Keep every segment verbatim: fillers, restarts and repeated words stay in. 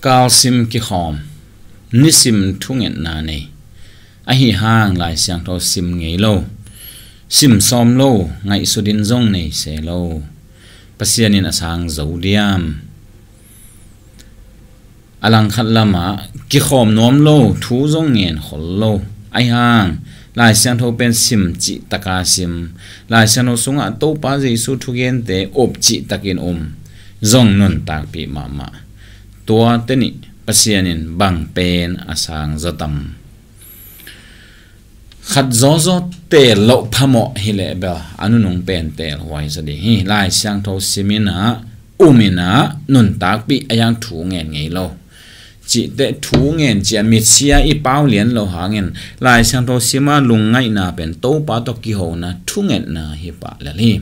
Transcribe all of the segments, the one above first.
Kalsim kikhawm, nisim thungetna nei. Ahi hang Lai Siangtho sim ngei lo, sim sawm lo, ngaihsut in zong nei se lo. Pasian in a sang zo diam? A langkhat lamah kikhawm nuam lo, thu zong ngen khol lo. Ahi hang Lai Siangtho pen sim cih taka sim, Lai Siangtho sungah Topa Jesu thugente up cih takin um, zong nuntakpih mahmah. Tua te nih Pasian in bang pen a sang zaw tam? Khat zawzaw teel loh phamawh hileh bel a nunung pen teel huai zaw ding hi. Lai Siangtho sim in ah, um in ah, nuntakpih, a yang thu ngen ngei lo. Cihte thu ngen ciang mitsia i pau lian lo hangin Lai Siangtho sim a lungngaihna pen Topa tawh kihona thungetna hi pah lel hi.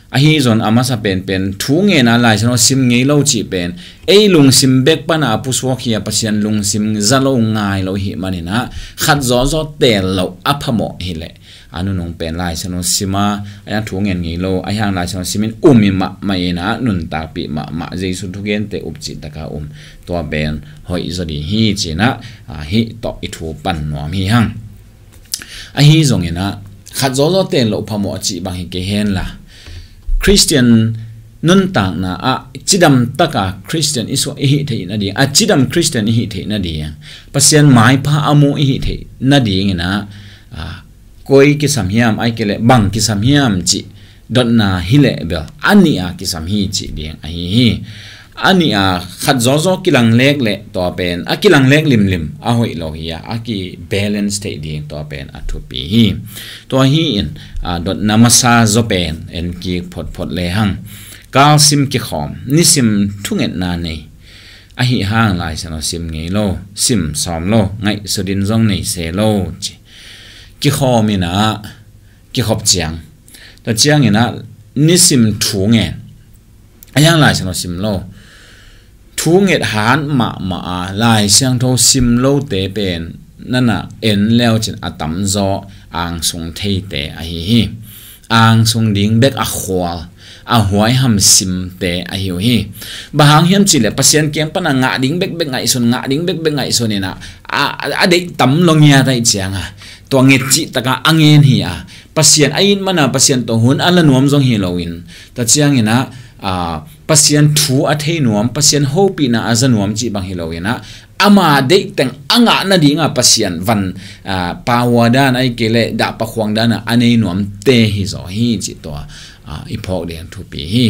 Ahi zong a masa penpen thu ngen a Lai Siangtho sim ngei lo cih pen ei lungsim bek pana a pusuak hi a, Pasian lungsim za lo ngai lo hi manin ah khat zawzaw teel loh a phamawh hileh a nunung pen Lai Siangtho sim a, a yang thu ngen ngei lo, ahi hang Lai Siangtho sim in um i mahmah in ah nuntakpih mahmah, Jesu thugente up cih taka um, tua pen hoih zaw ding hi ci-in ah, ah, hih tawh i thu pan nuam hi hang. Ahi zongin ah khat zawzaw teel loh phamawh a cih bang hi kei hen la, Khristian nuntakna ah cidam taka Khristian i suah i hih theih nading, a cidam Khristian i hih theih nading, Pasian maipha a mu i hih theih nadingin ah, ah, koi kisam hiam, ahih kei leh bang kisam hiam cih dotna hileh bel a nih a kisam hi cih ding ahi hi. A nih a khat zawzaw kilang lek leh tua pen a kilang lek limlim a hoih lo hi a, a ki balance theih ding tua pen a thupi hi. Tua hi in, a, dotna masa zaw pen en kik photphot le hang. Kalsim kikhawm, nisim thungetna nei. Ahi hang Lai Siangtho sim ngei lo, sim sawm lo, ngaihsut in zong nei se lo ci. Kikhawm in ah, kikhop ciang, tua ciangin ah nisim thu ngen. Ahi hang Lai Siangtho sim lo, thu nget hat mahmah a Lai Siangtho sim lote pen nana en leu cin a tamzaw angsung theite ahi hi. Angsung ding bek a khual, a huaiham simte ahi uh hi. Bang hang hiam cih leh Pasian kiang pana ngah ding bekbek ngaihsun, ngah ding bekbek ngaihsun in ah, a, a, a deih tam lo ngiat ahih ciang a, tua nget cih taka a ngen hi a, Pasian a it mana Pasian tawh hun a la nuam zong hi loin, tua ciangin ah, a, Pasian thu a thei nuam, Pasian hopihna a za nuam cih bang hi loin ah, ama deih teng a ngah nadinga Pasian van, a, power dan ahih kei leh dahpakhuang dana a nei nuamte hi zaw hi cih tua, a, i phawk ding thupi hi.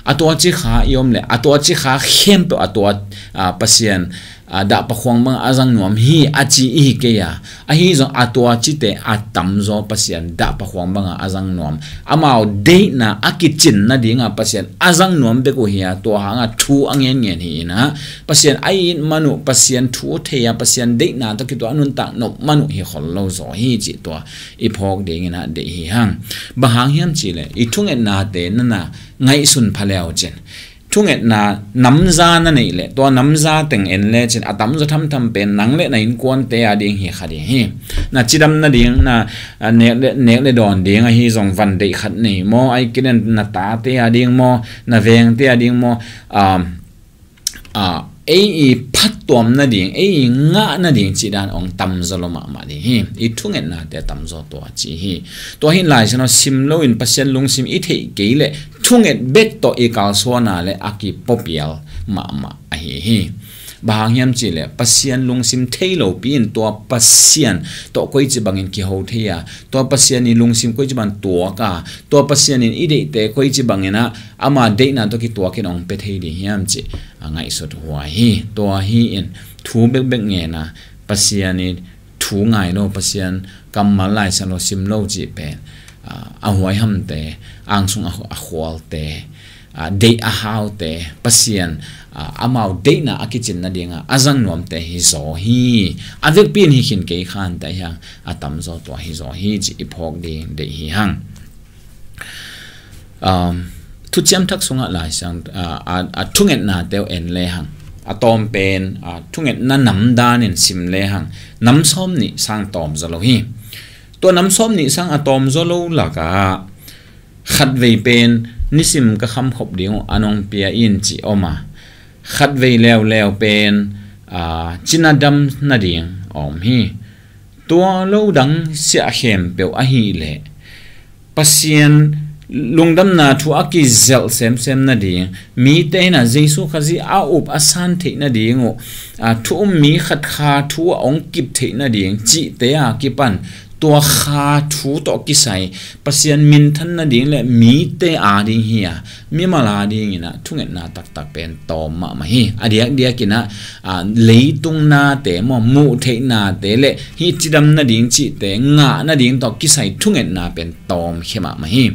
A tua ci kha i om leh, a tua ci kha khempeuh a tua, a, Pasian, a, dahpakhuang banga a zang nuam hi a ci i hi kei a, ahi zong a tua cite a tamzaw Pasian dahpakhuang banga a zang nuam, amau deihna a kicin nadinga Pasian a zang nuam bek uh hi a, tua hanga thu a ngenngen hi in ah, Pasian a it man uh, Pasian thu thei a, Pasian deihna tawh kituak a nuntak nop man uh hi khol lo zaw hi cih tua i phawk dingin ah deih hi hang. Bang hang hiam cih leh i thungetnate nana ngaihsun pha leu cin, thungetna namza na neih leh, tua namza teng en le cin a tamzaw thamtham pen nang le na innkuante a ding hi kha ding hi. Na cidam nading, na, a, nek le, nek le dawn ding ahi zong van deih khat nei maw, ahih kei leh na tate a ding maw, na vengte a ding maw, um, a, ei i phattuam nading, ei i ngah nading cih dan ong tamzaw lo mahmah ding hi. I thungetnate a tamzaw tua ci hi. Tua hi in Lai Siangtho sim loin Pasian lungsim i theih kei leh thunget bek tawh i kalsuan a leh a kipuapial mahmah ahi hi. Bang hang hiam cih leh Pasian lungsim thei lopi in tua Pasian tawh koici bangin kiho thei a, tua Pasian i lungsim koici bang tuak a, tua Pasian in i deihte koici bangin ah ama deihna tawh kituakin ong pia thei ding hiam cih a ngaihsut huai hi. Tua hi in thu bekbek ngen a, Pasian i thu ngai lo, Pasian kammal Lai Siangtho sim lo cih pen, a, a huaihamte, angsung a, a khualte, a, deih a haute, Pasian, a, amau deihna a kicin nadinga a zang nuamte hi zaw hi. A vekpi in hi khin kei khan te hiang a tamzaw tua hi zaw hi cih i phawk ding deih hi hang. Um, Thuciam Thak sungah Lai Siang, a, a, a thungetnate uh en le hang. A tawm pen, a, thungetna nam danin sim le hang. Nam sawm nih sang tawm zaw lo hi. Tua nam sawm nih sang a tawm zaw lo lakah khatvei pen nisim ka khamkhop ding uh a nong pia in ci om a. Khatvei leuleu pen, a, cina dam nading a om hi. Tua lo dang siah khempeuh ahih leh Pasian lungdamna thu a kizelh semsem nading, mite in a Jesu Khazih a up a san theih nading uh, a, thu um mi khat kha thu a hong kip theih nading cihte a kipan tua kha thu tawh kisai Pasian minthan nading le mite ading hi a, mimal adingin a thungetna taktak pen tawm mahmah hi. A diakdiakin a, a, leitung nate maw, muh theih nate le hih cidam nading cihte ngah nading tawh kisai thungetna pen tawm khia mahmah hi.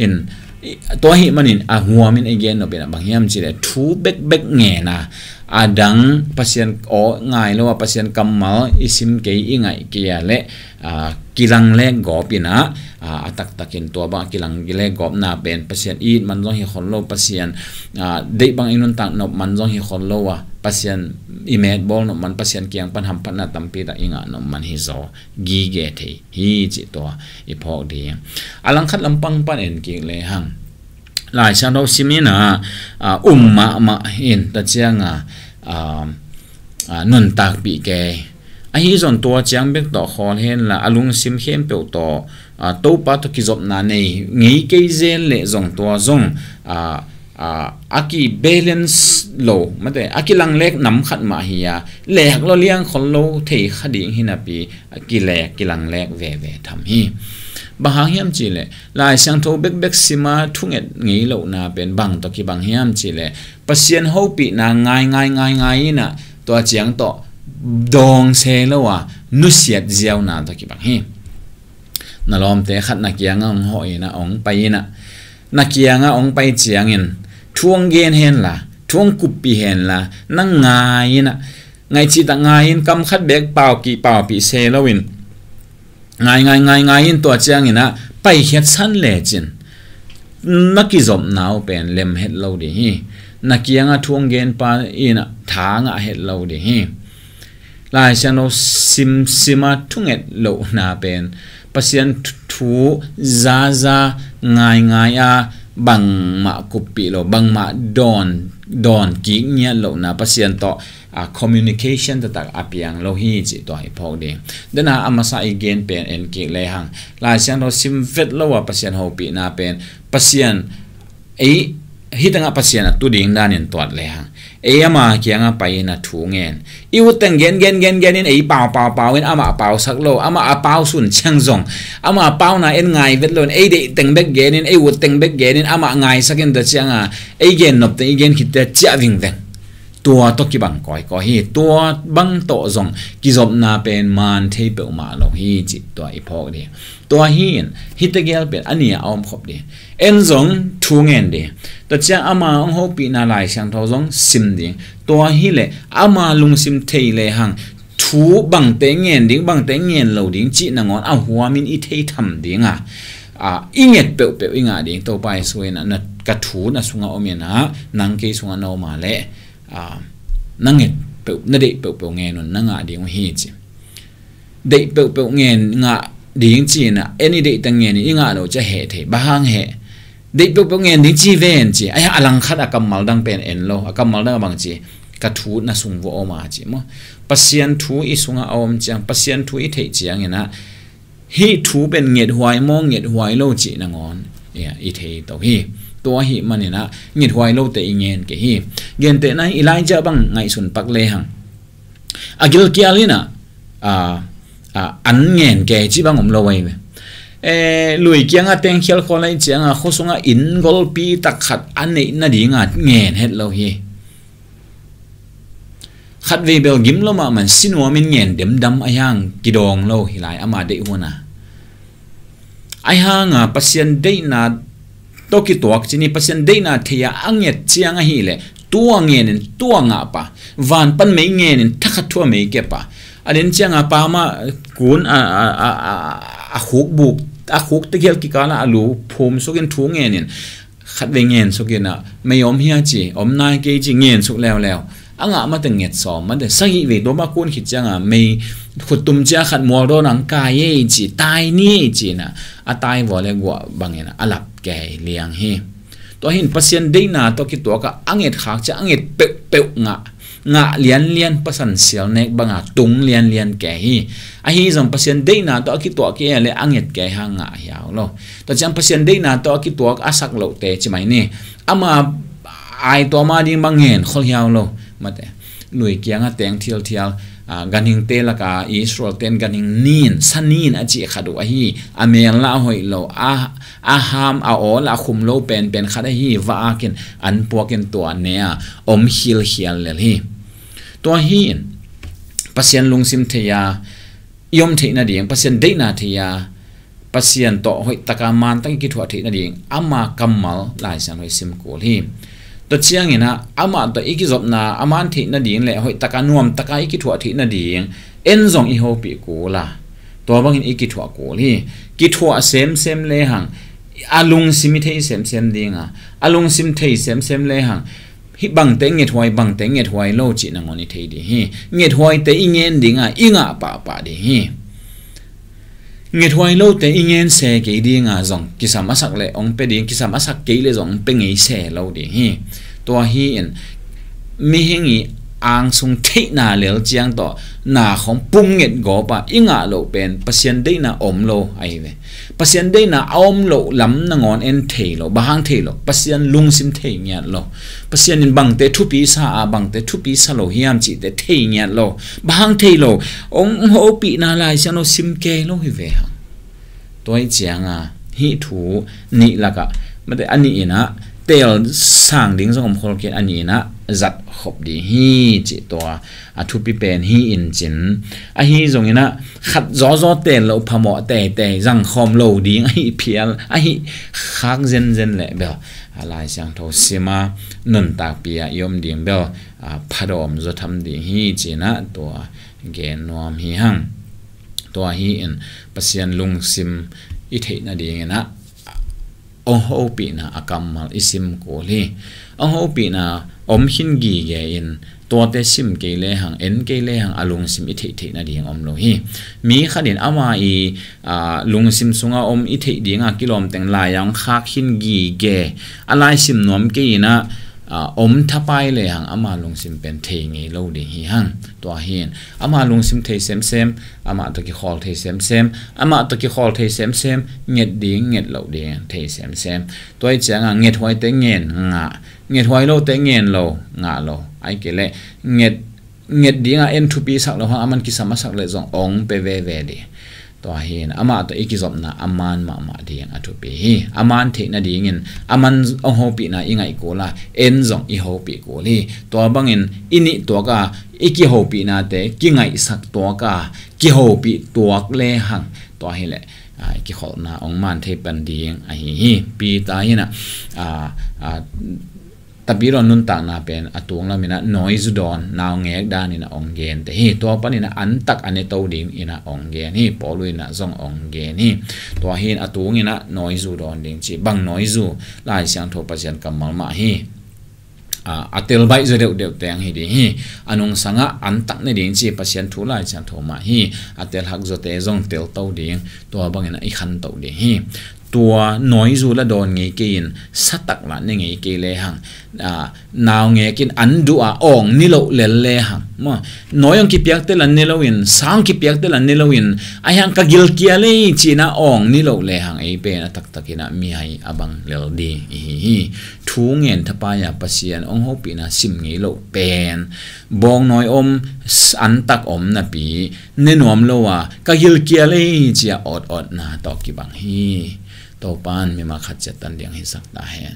In, i, tua ahih manin a huamin i gen nopin a bang hiam cih leh thu bekbek ngen a, a dang Pasian aw ngai lo a, Pasian kammal i sim kei, i ngaih kei a le, a, kilang lek gawp in a, a, a taktakin tua bang a kilang lek gawpna pen Pasian it man zong hi khol lo, Pasian, a, deih bang i nuntak nop man zong hi khol lo a, Pasian i met bawl nop man, Pasian kiang pan hamphatna tampi tak i ngah nop man hi zaw, gige thei hi cih tua i phawk ding. A langkhat lampang pan en kik lehang, Lai Siangtho sim in a, a, um mahmah in ta ciang a, a, a, nuntakpih kei. Ahi zong tua ciang bek tawh khawl hen la, a lungsim khempeuh tawh, a, Topa tawh kizopna nei ngei kei zel leh zong tua zong, a, a, a ki-balance lo, mate, a kilang lek nam khat mah hi a, lek lo liang khol lo thei kha ding hi napi, a kilek, kilang lek veve tham hi. Bang hang hiam cih leh, Lai Siangtho bekbek sim a thunget ngei lohna pen bang tawh kibang hiam cih leh, Pasian hopihna ngai, ngai, ngai, ngai in a, tua ciang tawh dawng se lo a, nusiat ziauna tawh kibang hi. Na lawmte khat na kiangah hong hawh in a, hong pai in a, na kiangah hong pai ciangin thu hong gen hen la, thu hong kuppih hen la, na ngai in a, ngaihcih tak ngai in, kam khat bek paupih, paupih se lo in, ngai, ngai, ngai, ngai in tua ciangin a paikhiat san lecin na kizopna uh pen lem het lo ding hi. Na kiangah thu hong genpa in a tha ngah het lo ding hi. Lai Siangtho sim, sim a thunget lohna pen Pasian thu, thu zaza ngai, ngai a bangmah kuppih lo, bangmah dawn, dawn kik ngiat lohna, Pasian tawh, a, communication taktak a piang lo hi cih tua i phawk ding. Dena a masa i gen pen en kik lehang, Lai Siangtho sim vet lo a Pasian hopihna pen Pasian, ei, hih tengah Pasian a tu ding danin tuat lehang, ei ama kiangah pai in a thu ngen, i ut teng gen, gen, gen, gen in, ei pau, pau, pau in, amah pausak lo, amah a pau sun ciang zong, amah a pauna en ngai vet lo in, ei deih teng bek gen in, ei ut teng bek gen in, amah ngaisak in ta ciang a, ei gen nop teng i gen khit teh ciah vingveng. Tua tawh kibang kawikawi hi. Tua bang tawh zong kizopna pen man thei peuhmah lo hi cih tua i phawk ding. Tua hi in, hih tegel pen a ni a om khop ding. En zong thu ngen ding. Tua ciang ama hong hopihna Lai Siangtho zong sim ding. Tua hi leh ama lungsim thei lehang thu bangte ngen ding, bangte ngen lo ding cih nangawn a huamin i thei tham ding a, a, i nget peuhpeuh i ngah ding. Topa Jesu in a, na, ka thu na sungah om in a, nang kei sungah na om a leh, a, na nget peuh, na deih peuhpeuh ngen un na ngah ding uh hi ci. Deih peuhpeuh ngen ngah ding ci in a, en i deih teng ngen in i ngah lo ci a heh thei. Bang hang heh? Deih peuhpeuh ngen ding ci ven ci. Ai, a langkhat a kammal dang pen en lo. A kammal dang a bang ci? Ka thu na sung vua om a ci maw. Pasian thu i sungah a om ciang, Pasian thu i theih ciangin a, hih thu pen ngethuai maw, ngethuai lo cih nangawn, ya, i thei to hi. Tua ahih manin a, ngethuai lote i ngen kei hi. Gentehna in Elijah bang ngaihsun pak lehang, a gilkial in a, a, a, an ngen kei cih bang om lo ahi ve. E, lui kiangah tengkhial khol ahih ciangah, khua sungah inn golpi tak khat a neih nadingah ngen het lo hi. Khatvei bel gim lo mahmah in, si nuamin ngen demdam a, hiang kidawng lo hi lai, ama deih hun a. A hang a Pasian deihna tawh kituak cin hi, Pasian deihna thei a a nget ciang ahih leh, tua ngen in tua ngah pah, van pan mei ngen in thakhat thu a mei kep pah. A den ciang a pa mah kun a, a, a, a, a khuk buk, a khuk tegel kikal ah a lu phum suk in thu ngen in, khatvei ngen suk in a, mei om hia ci, om nai kei ci, ngen suk leuleu. A ngah mateng nget sawm, mateng sagih vei tua mah kun khit ciang a, mei khuttum cia khat mual dawn ang kai ei ci, tai ni ei ci in a, a tai vua le guah bangin a, a lap kei liang hi. Tua hi in Pasian deihna tawh a kituak a, a nget khak ciang a nget peuhpeuh ngah, ngah lianlian, pasan sial nek banga tung lianlian kei hi. Ahi zong Pasian deihna tawh a kituak kei a le a nget kei hang ngah hiau lo. Tua ciang Pasian deihna tawh a kituak a sak lohte ci mai ni. Ama ai tua ma ding bang ngen khol hiau lo. Mate. Lui kiang a teng thialthial, a, ganhingte laka Israel ten ganhing nin, sa nin a cih khat uh ahi, a mel lah a hoih lo, a, a ham, a aw lah a khum lo penpen khat ahi, va akin, an puakin tua ne a om khilkhial lel hi. Tua hi in, Pasian lungsim thei a, i om theih nading, Pasian deihna thei a, Pasian tawh hoih taka man tak i kithuah theih nading ama kammal Lai Siangtho i sim kul hi. Tua ciangin ah amah tawh i kizopna a man theih nading le hoih taka nuam taka i kithuah theih nading en zong i hopih kul a, tua bangin i kithuah kul hi. Kithuah semsem lehang a lungsim i thei semsem ding a, a lungsim thei semsem lehang hih bangte ngethuai, bangte ngethuai lo cih nangawn i thei ding hi. Ngethuaite i ngen ding a, i ngah pahpah ding hi. Ngethuai lote i ngen se kei ding a zong kisam a sak le ong pe ding, kisam a sak kei le zong ong pe ngei se lo ding hi. Tua hi in mihing i angsung theihna lel ciang tawh na khong pum nget gawp a i ngah loh pen Pasian deihna om lo ahi ve. Pasian deihna a om loh lam nangawn en thei lo, bang hang thei lo, Pasian lungsim thei ngiat lo. Pasian in bangte thupi sa a, bangte thupi sa lo hiam cihte thei ngiat lo, bang hang thei lo. Ong hopihna Lai Siangtho sim kei lo hi ve hang. Tua hi ciang a hih thu nih lakah, mate a nih in ah teel sang ding zong om khol kei, a nih in ah zat khop ding hi cih tua a thupi pen hi in cin. Ahi zongin ah khat zawzaw teel loh phamawh teitei zang khawm lo ding ahi phial, ahi khak zenzen leh bel a Lai Siangtho sim a nuntakpih a i om ding bel a phadawm zaw tham ding hi cin ah tua gen nuam hi hang. Tua hi in Pasian lungsim i theih nadingin ah ong hopihna a kammal i sim kul hi. Ong hopihna om khin gige in tuate sim kei lehang, en kei lehang a lungsim i theih theih nading om lo hi. Mi khat in ama i, a, lungsim sunga om i theih dinga kilawm teng lai a ong khak khin gige, a lai sim nuam kei in ah, a, om thapai lehang ama lungsim pen thei ngei lo ding hi hang. Tua hi in ama lungsim thei semsem, amah tawh kikhawl thei semsem, amah tawh kikhawl thei semsem, nget ding nget loh ding thei semsem. Tua hi cianga ngethuaite ngen ngah, ngethuai lote ngen lo ngah lo. Ai kei leh nget, nget dinga en thupi sak lo hang, aman kisam a sak leh zong ong pe veve ding. Tua hi in amah tawh i kizopna a man mahmah ding a thupi hi. A man theih nadingin aman ong hopihna i ngaih kul a, en zong i hopih kul hi. Tua bangin i nih tuak a, i kihopihnate kingaihsak tuak a, kihopih tuak lehang, tua hi leh, a, i kikholhna ong man thei pan ding ahi hi. Peter hi in ah, a, a, Tapidaw nuntakna pen a tung lam in ah nawizu dawn, naungek dan in ah ong gen te hi. Tua pan in ah antak a ne to ding in ah ong gen hi. Paulu in ah zong ong gen hi. Tua hi in a tung in ah nawizu dawn ding ci, bang nawizu? Lai Siangtho Pasian kammal mah hi. A, a tel baih zaw deuhdeuh teng hi ding hi. A nungsang ah antak ne ding ci Pasian thu Lai Siangtho mah hi. A tel hak zawte zong tel to ding, tua bangin ah i khanto ding hi. Tua nawizu la dawn ngei kei in, satak la ne ngei kei lehang, a, naungek in an duh a awng ni loh lel lehang maw, nawi ong kipiakte la ne loin, sa ong kipiakte la ne loin, a hiang ka gilkial ei ci in ah awng ni loh lehang ei pen a taktak in ah mihai a bang lel ding i hi hi. Thu ngen thapai a Pasian ong hopihna sim ngei loh pen bawngnawi om, s-, antak om napi ne nuam lo a, ka gilkial ei ci a awtawtna tawh kibang hi. Topa'n mimal khat ciat tan ding hisak ta hen.